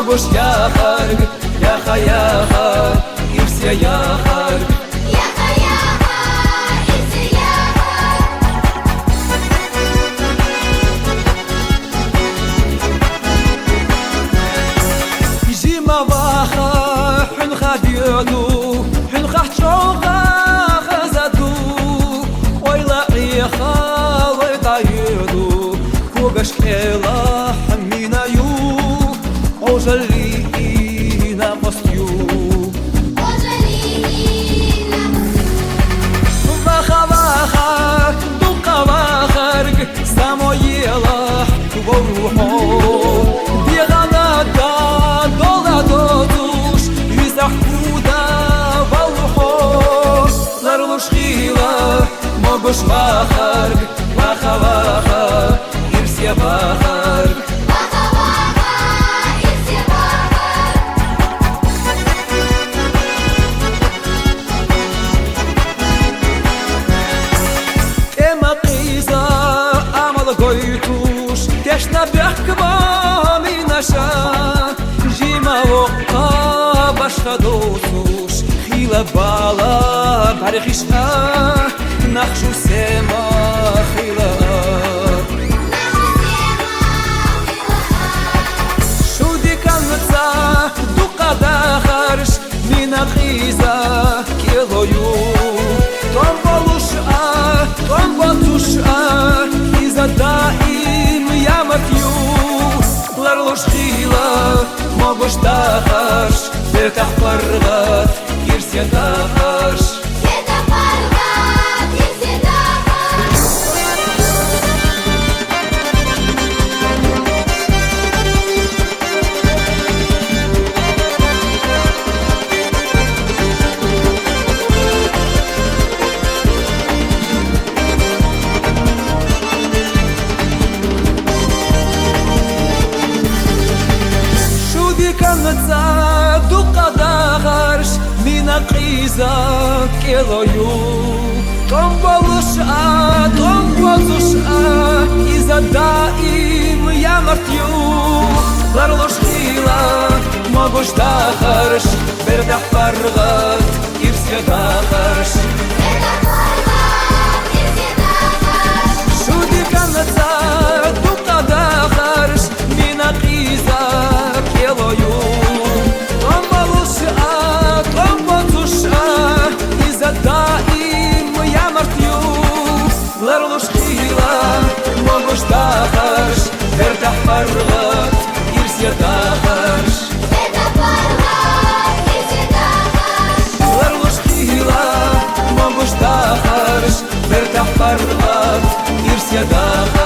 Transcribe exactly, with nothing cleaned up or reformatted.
Могуш яхарг, яха-яха, ирсе яхарг. Яха-яха, ирсе яхарг. Жима ваха, хьунха дюду, хьунха чӀоагӀа хаза ду, ойла Ӏехал, ойла даюду, когаш кӀелахь мина ю, Ӏожаллина къост ю. Ваха-ваха, дукха вахарг Самоелахь вару хьо. ДегӀана да дола доцуш, визахь куда валу хьо. Ларлуш хила могуш вахарг, ваха-ваха, ирсе вахарг. Ваха-ваха, ирсе вахарг. ТӀема къиза амал гойтуш, тешна бехк ва минаша, жима воккха башха доцуш, хила бала бархиша, нах шу сема хила. Шу диканца дукха дахарш, мина къиза кӀело ю. ТӀом болуш а, тӀом боцуш а, иза даим ямарт ю. Ларлуш хила могуш дахарш, бертахь паргӀат ирсе дахарш. Шу диканца дукха дахарш, мина къиза кӀело ю. ТӀом болуш а, тӀом боцуш а, иза даим ямарт ю. Ларлуш хила могуш дахарш, бертахь паргӀат ирсе дахарш. Шу диканца дукха дахарш, мина къиза кӀело ю. ТӀом болуш а, тӀом боцуш а, иза даим ямарт ю. Ларлуш хила могуш дахарш, бертахь паргӀат ирсе дахарш. Ларлуш хила могуш дахарш, бертахь паргӀат ирсе дахарш.